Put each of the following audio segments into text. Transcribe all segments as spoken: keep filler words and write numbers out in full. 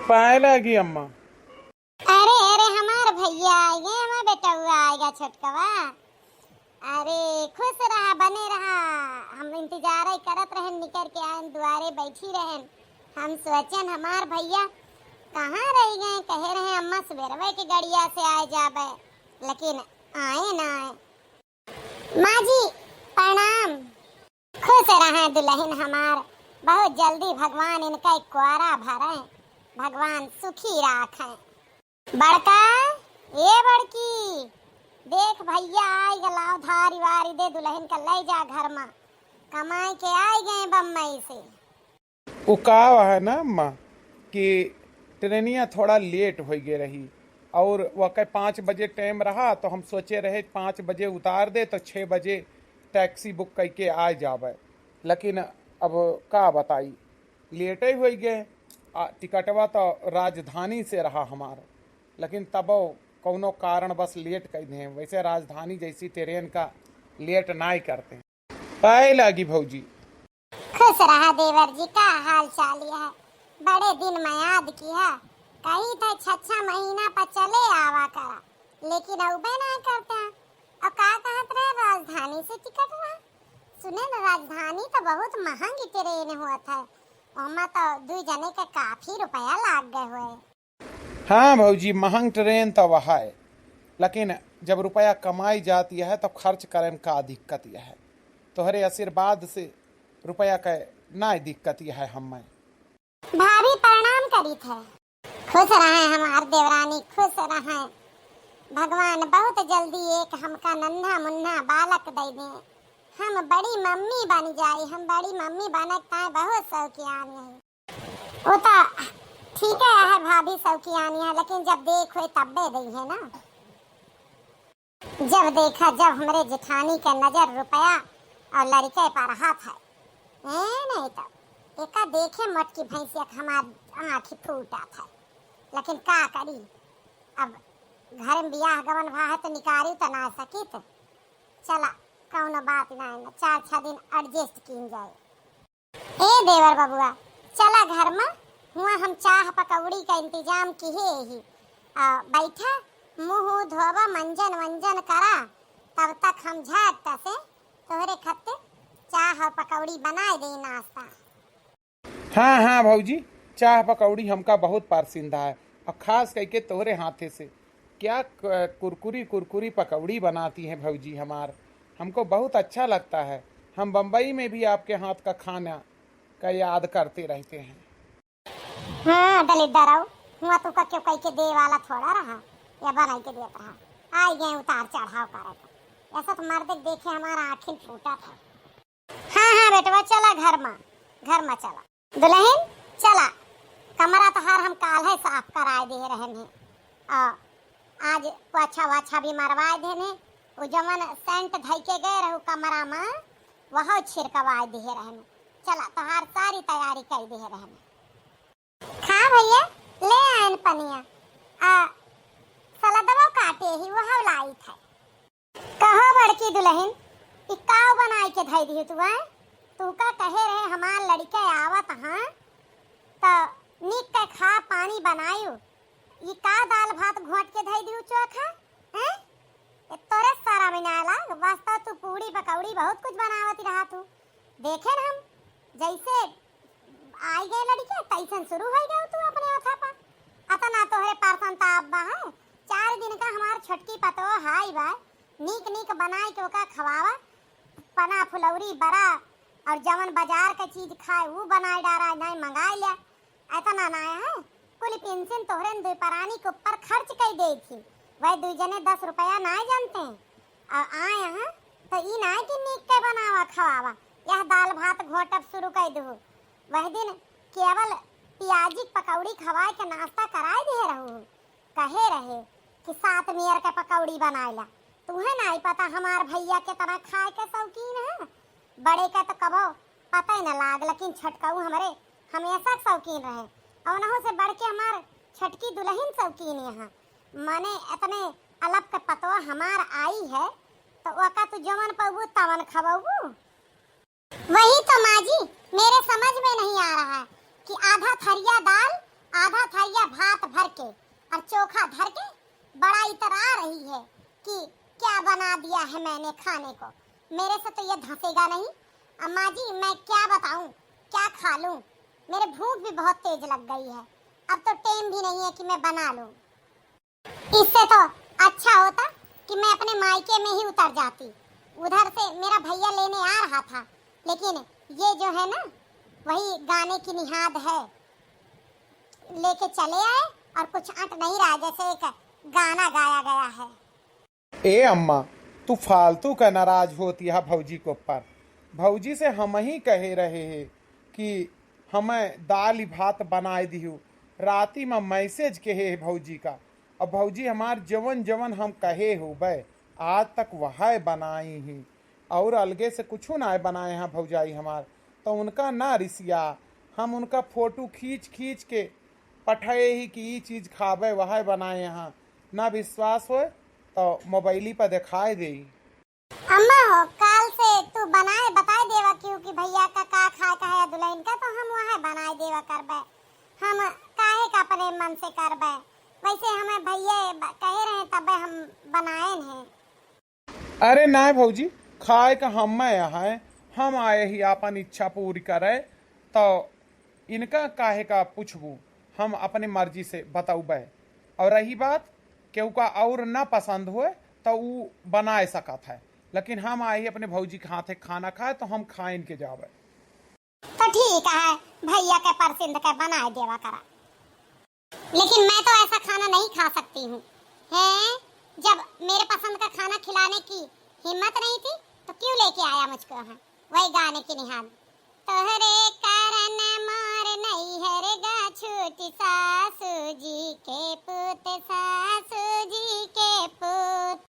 पाए लागी अम्मा। अरे, अरे, हमार भैया आइगे, हमार बेटउआ आइगा छोटकवा। अरे, खुश रहा, बने रहा, हम इंतजारे करत रहेन, निकर के आएन, दुआरे बैठी रहेन। हम सोचेन हमार भैया कहाँ रहि गए, कहे रहे अम्मा सुबेरवे के गड़िया से आए जाबे, लेकिन आए ना आए। माँ जी, प्रणाम। खुश रहे दुलहिन हमार, बहुत जल्दी भगवान इनका कुआरा भरे, भगवान सुखी राखे। बड़का, ए बड़की, देख भैया आइ गए, लाव थारी वारी दे दुलहिन का लै जा घर मा, कमाइ के आइ गए बम्बई से। उ का है ना अम्मा कि ट्रेनिया थोड़ा लेट होइ गए रही और वकै पाँच बजे टाइम रहा, तो हम सोचे रहे पाँच बजे उतार दे तो छः बजे टैक्सी बुक कइके आ जाबे, लेकिन अब का बताई, लेटै होइ गए। आ, टिकटवा तो राजधानी से रहा हमार, लेकिन तबो कौनो कारणवश लेट कइ दें। वैसे राजधानी जैसी ट्रेन का लेट नाई करते। पाए लागी भौजी। खुश रहा देवर जी, का हाल चाल है? बड़े दिन में याद किया, कही थे छह छह महीना पर चले आवा करा, लेकिन अउबे ना करते हैं। और का कहत रहे, राजधानी से टिकट रहा? सुने न, राजधानी तो बहुत महंगी ट्रेन होत है, ओमा तो दुई जने के काफी रुपया लाग गए हुए। हाँ भौजी, महंग ट्रेन तो वह है, लेकिन जब रुपया कमाई जाती है तो खर्च करे में का दिक्कत यह है? तोहरे आशीर्वाद से रुपया के ना दिक्कत यह है हमें। भाभी प्रणाम करी थे। खुश रहे हमार देवरानी, खुश रहे। भगवान बहुत जल्दी एक हमका नन्हा मुन्ना बालक दे दे। हम बड़ी मम्मी बन जाई, हम बड़ी मम्मी बनक ताए बहुत शौकियान यही। वो तो ठीक है, है भाभी शौकियान है, लेकिन जब देख होए तब्बे दई है ना। जब देखा, जब हमरे जेठानी के नजर रुपया और लड़के पर रहत है, ए नहीं तो एका देखे मोटकी भैंसिया के हमार आँखी फूटत है। लेकिन का करी, अब घर में बियाह गवन भा है तो निकारी तो ना सकित। चला, कौनो बात ना है ना, चार छह दिन एडजस्ट कीन जाए। ए देवर बबुआ, चला घर में, हुआ हम चाह पकौड़ी का इंतजाम किहे ही। आ, बैठा, मुंह धोवा, मंजन वंजन करा, तब तक हम झट से तोहरे खत्ते चाह और पकौड़ी बनाए दे नाश्ता। हाँ, हाँ भौजी, चाह पकौड़ी हमका बहुत पसंद है, और खास करके तोहरे हाथे से। क्या क-, कुरकुरी कुरकुरी पकौड़ी बनाती हैं भौजी हमार, हमको बहुत अच्छा लगता है। हम बम्बई में भी आपके हाथ का खाना का याद करते रहते हैं। हाँ, दलिद्दर हो, हुआ तू का क्यों कह के दे वाला थोड़ा रहा, या बनाई के देत रहा। आई गए उतार चढ़ाव करे तो। ऐसा तो मर्द देखे हमारा आँखिन फूटा था। हाँ, हाँ बेटवा, चला घर मा, घर मा चला। दुलहिन, चला, कमरा तोहार हम काल्हे साफ कराए दिहे रहन है। आ, आज पोछा वाछा भी मरवाए देने, उ जवन सेंट धइ के गए रहू कमरा मा, वहो छिड़कवाए दिहे रहन। चला, तोहार सारी तैयारी कइ दिहे रहन। खा भैया, ले आयन पनिया, आ सलदवा काटे ही, वहो लाई थे। कहो बड़की दुलहिन, ई काव बनाई के धई दिहु तू, हैं? तू का कहे रहे हमार लड़िके आवत हाँ, त नीक के खा पानी बनायु। ई का दाल भात घोंट के धई दिहु चोखा, हैं? ए तोरे सारा में ना लाग, बस तो तू पूड़ी पकौड़ी बहुत कुछ बनावत रहा तू। देखे न हम, जैसे आई गए लड़िके, तैसन शुरू होइ गए तू अपने ओथा पर। अतना तोहरे परसन ताप बा है। चार दिन का हमार छोटकी पतोह हाई बा, नीक नीक बनाए के ओका खवावा, पना फुलौरी बड़ा और जवन बाजार का चीज खाए ऊ बनाए डारा, नहीं मंगाए लिया। अतना ना है, कुल पेंशन तोहरे दुई परानी के ऊपर खर्च कई दे थी। वह दुई जने दस रुपया ना जानते हैं। और आए हैं तो ई ना कि नीक के बनावा खवावा, यह दाल भात घोटब शुरू कई दू। वह दिन केवल पियाजी के पकौड़ी खवाए के नाश्ता कराए दिहे रहू। कहे रहे कि सात मेयर के पकौड़ी बनाए ला। तुहे नाई पता हमार भैया कितना खाए के शौकीन है। बड़े का तो कबो पता ही न लाग, लेकिन छोटकऊ हमरे हमेशा के शौकीन रहे। अउनहू से बढ़ के हमार छोटकी दुलहिन शौकीन यहाँ। मने इतने अलप के पतोह हमार आई है, तो ओका तू जवन पौबू तवन खवौबू। वही तो माँ जी, मेरे समझ में नहीं आ रहा है कि आधा थरिया दाल, आधा थरिया और चोखा धर के बड़ा इतरा रही है कि क्या बना दिया है मैंने खाने को। मेरे से तो ये धंसेगा नहीं। अम्मा जी, मैं क्या बताऊं, क्या खा लूं? मेरे भूख भी बहुत तेज लग गई है। अब तो टेम भी नहीं है कि मैं बना लूं। इससे तो अच्छा होता कि मैं अपने मायके में ही उतर जाती। उधर से मेरा भैया लेने आ रहा था, लेकिन ये जो है ना, वही गाने की निहाद है, लेके चले आए और कुछ अंट नहीं रहा, जैसे एक गाना गाया गया है। ए अम्मा, तू फालतू का नाराज होती है भौजी के ऊपर। भौजी से हम ही कहे रहे हैं कि हमें दाल भात बनाए दिहू। राती में मैसेज कहे है भौजी का, और भौजी हमार जवन जवन हम कहे होबे, आज तक वह बनाई ही, और अलगे से कुछ ना बनाए हैं भौजाई हमार। तो उनका ना रिसिया, हम उनका फोटो खींच खींच के पठाए ही कि ई चीज खाबे, वह बनाए हैं। ना विश्वास होए तो मोबाइली पर दिखाए दे। अम्मा हो, काल से तू बनाए बताए देवा, क्योंकि भैया का का खाए का है दुल्हन का, तो हम वह बनाए देवा करबे। हम काहे का अपने मन से करबे? वैसे हमें भैया ब-, कहे रहे, तबे हम बनाए हैं। अरे नाय भौजी, खाए का हम आए हैं, हम आए ही आपन इच्छा पूरी करे, तो इनका काहे का पूछबू, हम अपने मर्जी से बतौबे। और रही बात केहू का और ना पसंद होए तो ऊ बनाए सकत है, लेकिन हम आए ही अपने भौजी के हाथे खाना खाए तो हम खाइन के जाबे। तो ठीक है, भैया के परसिंद के बनाए देवा करा, लेकिन मैं तो ऐसा खाना नहीं खा सकती हूँ। हैं, जब मेरे पसंद का खाना खिलाने की हिम्मत नहीं थी तो क्यों लेके आया मुझको? हाँ, वही गाने की निहाद। तोहरे कारण मोर नैहर गा छूटी सासू जी के पूत, सासू जी के पूत।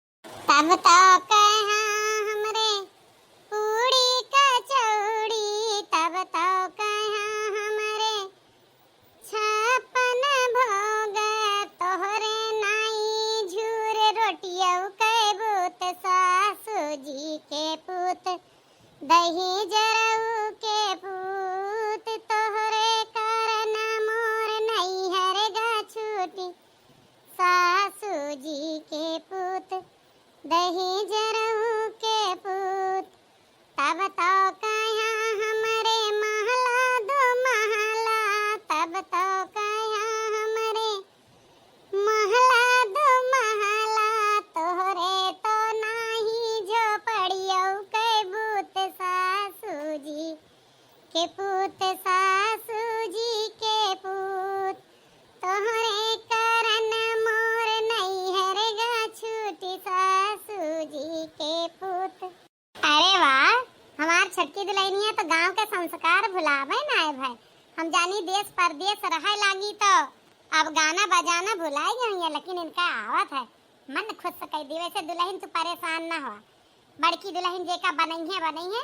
तब तो कहाँ हमरे पूड़ी कचौड़ी, तब तो कहाँ हमरे छप्पन भोग, तोहरे नाई झूर रोटियौ के बूत, सासू जी के पूत, दही जरऊ के पूत, तोहरे कारण मोर नैहर गा छूटी, सासू जी के पूत, दही जरऊ के पूत। तब तो कहाँ हमरे महला दो महला, तब तो कहाँ हमरे महला दो महला, तोहरे तो नाही झोपड़ियौ के बूत, सासू जी के पूत, सासू जी के पूत। तोहरे कारण मोर नैहर गा छूटी, सासू जी के पूत। अरे वाह, हमार छोटकी दुल्हनिया तो गांव के संस्कार भुलावे ना है भाई। हम जानी देश परदेश रहे लागी तो अब गाना बजाना भुलाए गई है, लेकिन इनका आवत है, मन खुश कर दी। वैसे दुल्हन तू परेशान ना हो, बड़की दुल्हन जेका बनइहे बनइहे,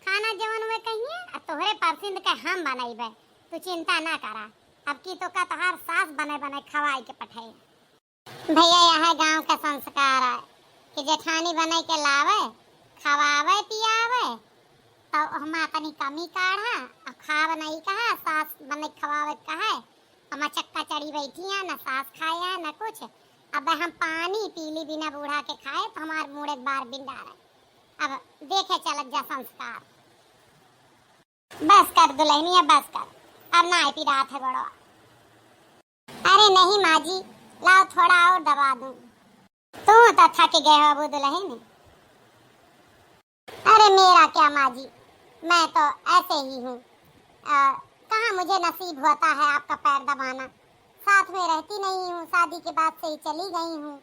खाना जवन वे कहिए आ तोहरे परसिंद के हम बनइबे, तू चिंता ना करा। अब की तो का तोहार सास बने बने खवाई के पठाई। भैया, यह गांव का संस्कार है कि जेठानी बने के लावे, खवावे, पियावे, तो हमा तनी कमी काढ़ा, और खाव नहीं कहा, सास बने खवावे कहे, हमा चक्का चढ़ी बैठी है, न सास खाए है, न कुछ। अब हम पानी पी ली बिना बूढ़ा के खाए, तो हमार मूड़ एक बार बिंडा रहे। अब देखे चलत जा संस्कार। बस कर दुल्हनिया, बस कर, अब ना पिरात है गोड़वा। अरे नहीं माँ जी, लाओ थोड़ा और दबा दूँ। तू तो थक गए हो अबू दुल्हन। अरे मेरा क्या माँ जी, मैं तो ऐसे ही हूँ। अ, कहाँ मुझे नसीब होता है आपका पैर दबाना। साथ में रहती नहीं हूँ, शादी के बाद से ही चली गई हूँ।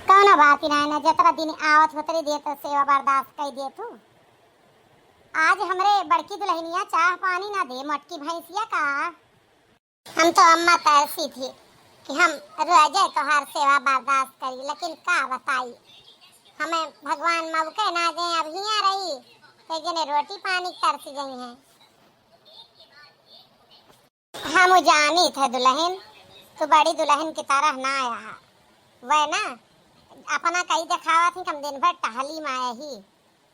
कौनो बात ही नाय ना, जतरा दिन आवत होतरे देत सेवा बर्दाश्त कई देत हूँ। आज हमरे बड़की दुल्हनिया चाह पानी ना दे, मोटकी भैंसिया का। हम तो अम्मा तरसी थी कि हम रोजे तोहार सेवा बर्दाश्त करी, लेकिन का बताई, हमें भगवान मौके ना दे, अब हियाँ रही तो जने रोटी पानी तरस गई हैं। हम जानी थे दुल्हन, तू बड़ी दुल्हन की तरह ना आया है। वह ना अपना कई दिखावा थी कि हम दिन भर टहली में आए ही,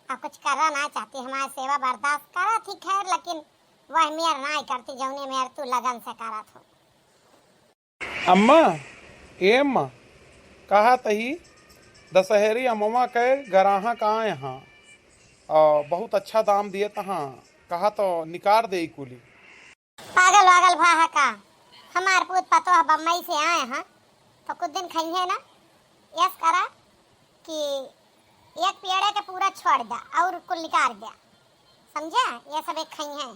और कुछ करना ना चाहती। हमारी सेवा बर्दाश्त करा थी खैर, लेकिन वह मेर ना करती जौने मेर तू लगन से करत हो। अम्मा, ए अम्मा, कहा तही दशहरी अम्मा के ग्राहक आए हाँ, अ, बहुत अच्छा दाम दिए तहाँ, कहा तो निकार दे कुली। पागल वागल भा है का? हमार पूत पतोह बम्बई से आए हैं, तो कुछ दिन खइहे ना। यस करा कि एक पेड़े के पूरा छोड़ द्या और कुल निकाल द्या, समझा? ये सब एक खइहे।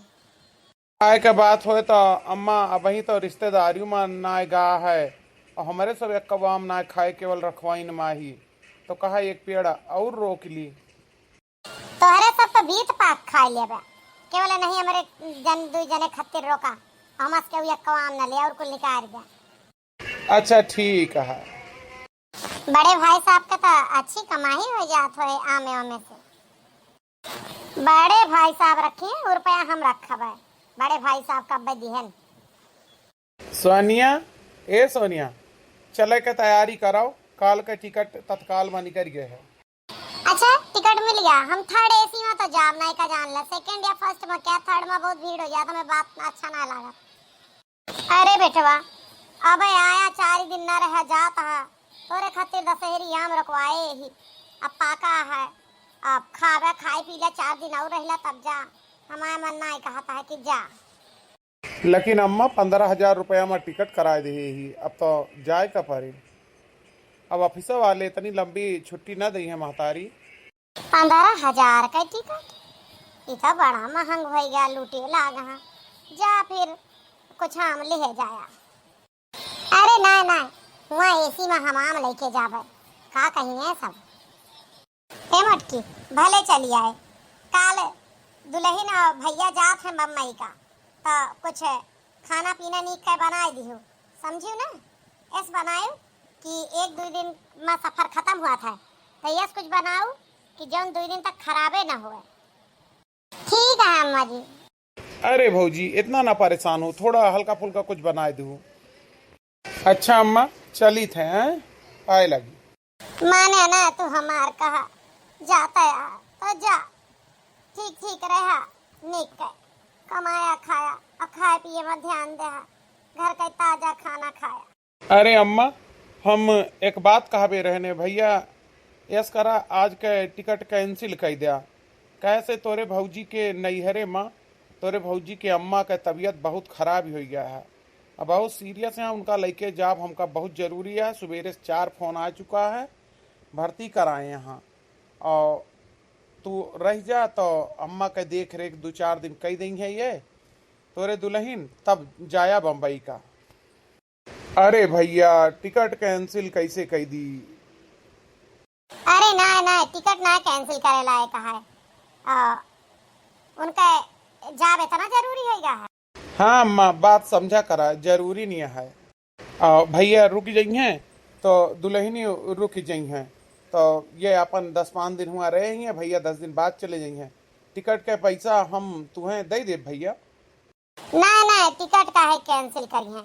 आए के बात होए तो अम्मा, अबही तो रिश्तेदारियों में ना गा है और हमारे सब एक कबाम ना खाए, केवल रखवाइन माही, तो कहा एक पेड़ा और रोक ली। तोहरे सब तो बीत पाक खाए लेबे, केवल नहीं हमरे जन दुई जने खातिर रोका, हमस के एक कवाम न ले और कुल निकाल दे। अच्छा ठीक है। बड़े भाई साहब के तो अच्छी कमाई हो जात होए आमे ओमे से। बड़े भाई साहब रखिए, रुपया हम रखबे। बड़े भाई साहब कब्बे दिहन। सोनिया, ए सोनिया, चले के तैयारी कराओ, काल के टिकट तत्काल में निकल गए है। अच्छा, टिकट मिल गया। हम थर्ड एसी में तो जाब नहीं का जान ले, सेकंड या फर्स्ट में क्या, थर्ड में बहुत भीड़ हो जाता, मैं बात अच्छा ना लागत। अरे बेटवा, अब आया चार दिन ना रह जात हा, तोरे खातिर दशहरी आम रखवाए ही। अब पाका है, अब खावे, खाए पी ले, चार दिन और रहला तब जा। हमारे मन ना कहता है कि जा। लेकिन अम्मा, पन्द्रह हजार रुपया में टिकट कराए देहे ही, अब तो जाए का पड़ी। अब ऑफिस वाले इतनी लंबी छुट्टी ना दी है महतारी। पन्द्रह हजार का टिकट? ई तो बड़ा महंग हो गया, लूटे लाग हाँ। जा फिर कुछ आम ले जाया। अरे ना ना, वहाँ एसी में हम आम लेके जाबे, का कहिए सब। ए मोटकी, भले चली आए। काल दुल्हन और भैया जात हैं बम्बई का, तो कुछ खाना पीना नीक के बनाए दिहु, समझियो ना? ऐस बनायो कि एक दो दिन में सफर खत्म हुआ था, तो ऐस कुछ बनाओ कि जौन दो दिन तक खराबे ना होए। ठीक है अम्मा जी। अरे भौजी, इतना ना परेशान हो, थोड़ा हल्का फुल्का कुछ बनाए दू। अच्छा अम्मा, चलित है, हैं? आए लगी। माने ना तू हमार कहा, जाता यार तो जा, ठीक ठीक रहा, निक के कमाया खाया और खाए पिए में ध्यान दे, घर का ताजा खाना खाया। अरे अम्मा, हम एक बात कहबे रहने भैया, यस करा, आज के टिकट कैंसिल कर दिया। कैसे तोरे भौजी के नैहरे माँ, तोरे भौजी के अम्मा के तबीयत बहुत खराब हो गया है, अब बहुत सीरियस है, उनका लेके जाब हमका बहुत जरूरी है। सुबेरे से चार फोन आ चुका है, भर्ती कराए यहाँ, और तू रह जा तो अम्मा के देख रेख दो चार दिन कई देंगे ये तोरे दुल्हन, तब जाया बम्बई का। अरे भैया, टिकट कैंसिल कैसे कई दी? अरे ना ना, टिकट ना कैंसिल करे लायक है। आ, उनका जाब इतना जरूरी होइगा है। हाँ अम्मा, बात समझा करा, जरूरी नहीं है। आ, भैया रुक जइहें तो दुल्हनी रुक जइहें, तो ये अपन दस पाँच दिन हुआ रहे ही हैं, भैया दस दिन बाद चले जइहें। टिकट के पैसा हम तुहें दे देब भैया। ना ना, टिकट काहे कैंसिल करिहें?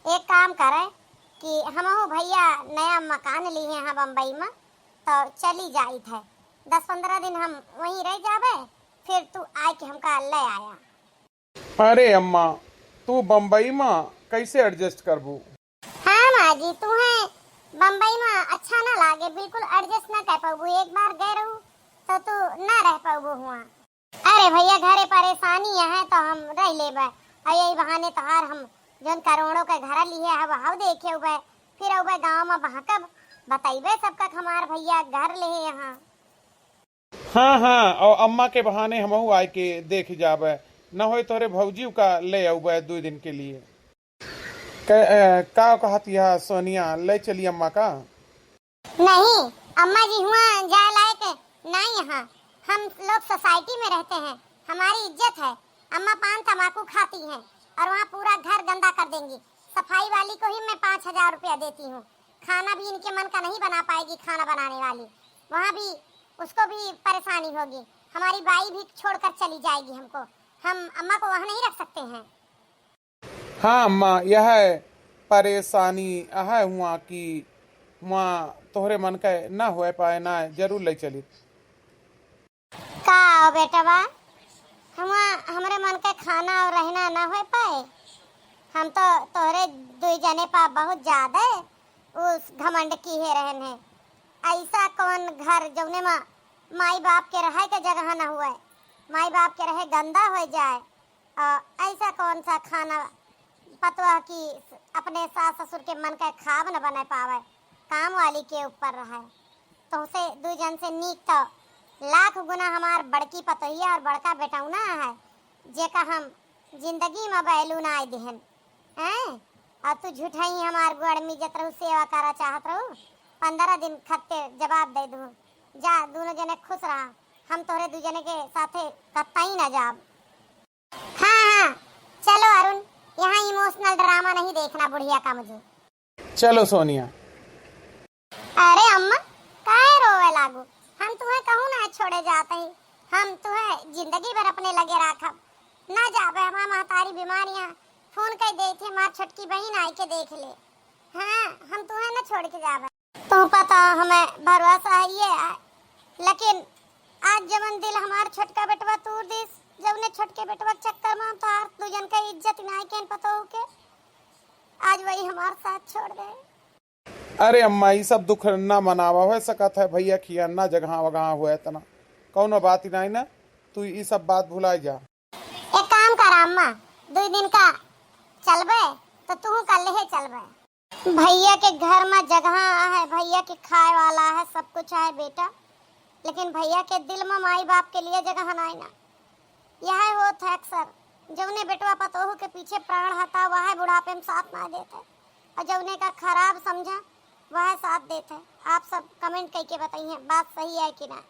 एक काम करे कि हमहू भैया नया मकान लिए हैं बम्बई में, तो चली जाइत है, दस पन्द्रह दिन हम वहीं रह जाबे, फिर तू आए के हमका ले आया। अरे अम्मा, तू बम्बई में कैसे एडजस्ट करबू? हाँ माँ जी, तुहें बम्बई में अच्छा ना लागे, बिल्कुल एडजस्ट ना कर पाबू। एक बार गए रहू तो तू ना रह पाबू हुआ। अरे भैया, घरे परेशानी है तो हम रह लेबे, और यही बहाने तोहार हम जौन करोड़ों के घर लिए है वह देखे हुए, फिर अउबे गाँव में बहकब, बतइबे सबका कि हमार भैया घर ले यहाँ। हाँ हाँ, और अम्मा के बहाने हमहू आए के देख जाबे, न होए तोरे भौजी का ले अउबे दो दिन के लिए। क-, अ, का कहत यह सोनिया, ले चली अम्मा का? नहीं, अम्मा जी हुआ जाए लायक नहीं यहाँ। हम लोग सोसाइटी में रहते हैं, हमारी इज्जत है। अम्मा पान तमाकू खाती हैं और वहाँ पूरा घर गंदा कर देंगी। सफाई वाली को ही मैं पाँच हजार रुपया देती हूँ, खाना भी इनके मन का नहीं बना पाएगी खाना बनाने वाली, वहाँ भी उसको भी परेशानी होगी। हमारी बाई भी छोड़कर चली जाएगी हमको, हम अम्मा को वहाँ नहीं रख सकते हैं। हाँ अम्मा, यह परेशानी यह हुआ कि हुआ तोहरे मन के ना होए पाए, ना जरूर ले चलित। का हो बेटवा, हुआ हमरे मन के खाना और रहना ना होए पाए? हम तो तोहरे दुई जने पा बहुत ज्यादा उस घमंड किहे रहन है। ऐसा कौन घर जौने मा माई बाप के रहे के जगह न हुए, माई बाप के रहे गंदा हो जाए, और ऐसा कौन सा खाना पतोह की अपने सास ससुर के मन का खाब न बना पावे, काम वाली के ऊपर रहे। तोहसे दू जन से नीक तो लाख गुना हमार बड़की पतोहिया और बड़का बेटौना है, जेका हम जिंदगी में value ना आए दिहन। हैं? और तू झूठा ही हमार गोड़ में इज्जत रहू, सेवा करा चाहत रहू, पंद्रह दिन खत्ते जवाब दे दू। जा, दोनों जने खुश रहा, हम तोहरे दू जने के साथे कतई ना जाब। हाँ, हाँ, चलो अरुण, यहाँ emotional drama नहीं देखना बुढ़िया का मुझे। चलो सोनिया। अरे अम्मा, काहे रोवे लागू? हम तुहे कहूँ ना छोड़े जात ही, हम तुहे जिंदगी भर अपने लगे राखब। ना जाबे, हमार महतारी बीमारियाँ फोन कर देते, हमार छोटकी बहिन आई के देख ले। हाँ, हम तुहे ना छोड़ के जाबे। तू पता हमें भरोसा है ये, लेकिन आज जवन दिल हमार छोटका बेटवा तूर दिस, जवने छोटके बेटवा के चक्कर में हम तोहार दू जन का इज्जत नाई केन पतोहू के, आज वही हमार साथ छोड़ दे। अरे अम्मा, ई सब दुख ना मनावा, हो सकत है भैया खिया ना जगह वगह हुए इतना, कौनो बात ही नहीं ना, तू ई सब बात भुला जा। एक काम कर अम्मा, दो दिन का चलबे तो तू कल ले चलबे। भैया के घर में जगह है, भैया के खाए वाला है, सब कुछ है बेटा, लेकिन भैया के दिल में माई बाप के लिए जगह नहीं ना। यह होत है अक्सर, जौने बेटवा पतोहू के पीछे प्राण हता, वह बुढ़ापे में साथ ना देते, और जौने का खराब समझा, वह साथ देते। आप सब comment करके बताइए, बात सही है कि ना।